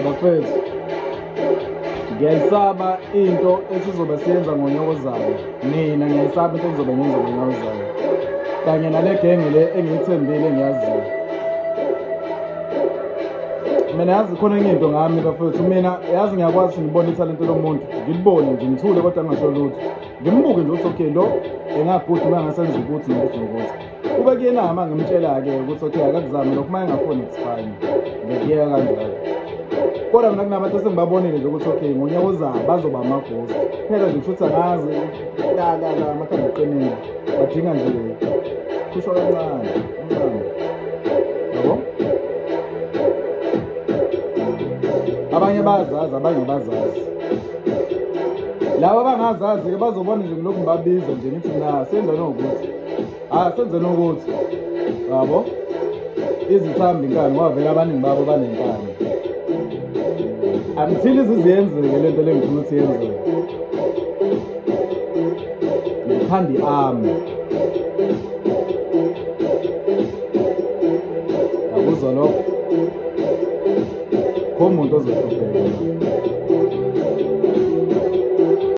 Bafethu, ngiyayisaba into esizobe siyenza ngonyaka ozayo. Mina ngiyayisaba into engizobe ngiyenza ngonyaka ozayo. Kanye nale genge le engiyithembile engiyaziyo. Mina yazi khona enye into ngami bafethu, mina yazi ngiyakwazi ngibone ithalente lomuntu, ngilibone nje ngithule kodwa ngingasho lutho. Ngimbuke nje ukuthi okay lo engabhuti uma ngasenza ukuthi nokuthi nokuthi. Kube kuyena uma ngimtshela-ke ukuthi okay akakuzame lokhu, uma engafuni it's fine, ngiyakuyeka kanjalo. Kodwa mina kunabantu esengibabonile nje ukuthi okay ngonyaka ozayo bazoba ama-ghost. Phela nje kusho ukuthi angazi la la la amakhanda aqinile, badinga nje khushwa kancane kancane, yabo. Abanye bayazazi, abanye abazazi. Laba abangazazi-ke bazobona nje ngilokhu ngibabiza nje ngithi mina senza nokuthi, ah senze nokuthi, yabo. Izithambi inkani ngoba vele abaningi babo banenkani. Until iziziyenzeke le nto le ngifuna ukuthi yenzeke. Ngikhanda i-army. Yakuzwa lokho? Kho umuntu ozohlupheka.